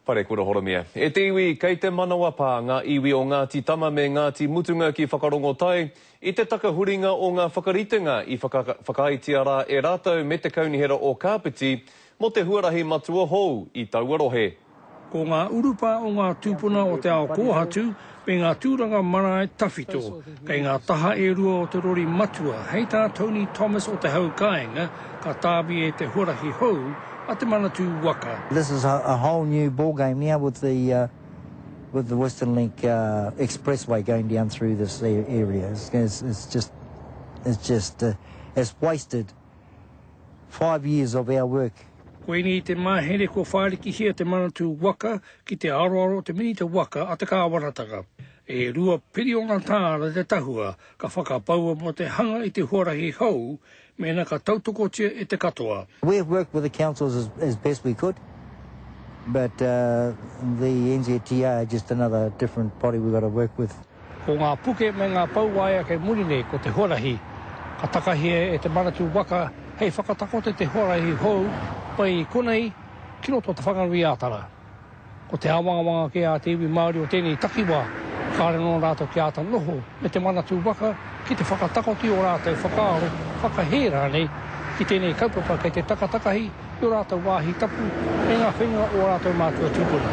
Parekura Horomia. E te iwi, kei te manawa pā ngā iwi o Ngāti Tama me Ngāti Mutunga ki Whakarongotai i te takahuringa o ngā whakaritenga i whakaaetia rā e rātou me te Kaunihera o Kāpiti mō te huarahi matua hou i taua rohe. Ko ngā urupā o ngā tūpuna o te ao kōhatu me ngā tūranga marae tawhito kei ngā taha e rua o te rori matua, hei tā Tony Thomas o Te Hau Kāinga, ka tāmi e te huarahi hou a Te Manatū Waka. This is a whole new ball game now with the with the Western Link expressway going down through this area. It's, it's just it's just it's wasted five years of our work. Koinei te mahere kua whārikihia Te Manatū Waka ki te aroaro o te Minita Waka a te Kāwanatanga. E $2 piriona te tahua ka whakapaua mō te hanga i te huarahi hou mēnā ka tautokotia e te katoa. We have worked with the councils as, as best we could, but uh, the NZTA are just another different body we've got to work with. Ko ngā puke me ngā pou waea kei muri nei ko te huarahi ka takahia e Te Manatū Waka hei whakatakoto i te huarahi hou mai i konei ki roto o Te Whanganui-ā-Tara. Ko te āwangawanga kē a te iwi Māori o tēnei takiwā, kāre nō rātou kia āta noho me Te Manatū Waka ki te whakatakoto i ō rātou whakaaro, whakahē rānei ki tēnei kaupapa kei te takatakahi i ō rātou wāhi tapu me ngā whenua o ō rātou mātua tūpuna.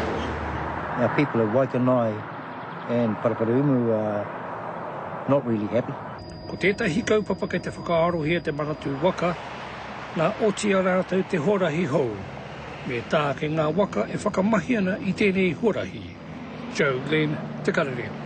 Our people of Waikanae and Paraparaumu are not really happy. Ko tētahi kaupapa kei te whakaarohia Te Manatū Waka, nā oti a rātou te huarahi hou, me tāke ngā waka e whakamahi ana i tēnei huarahi. Joe Glenn, Te Karere.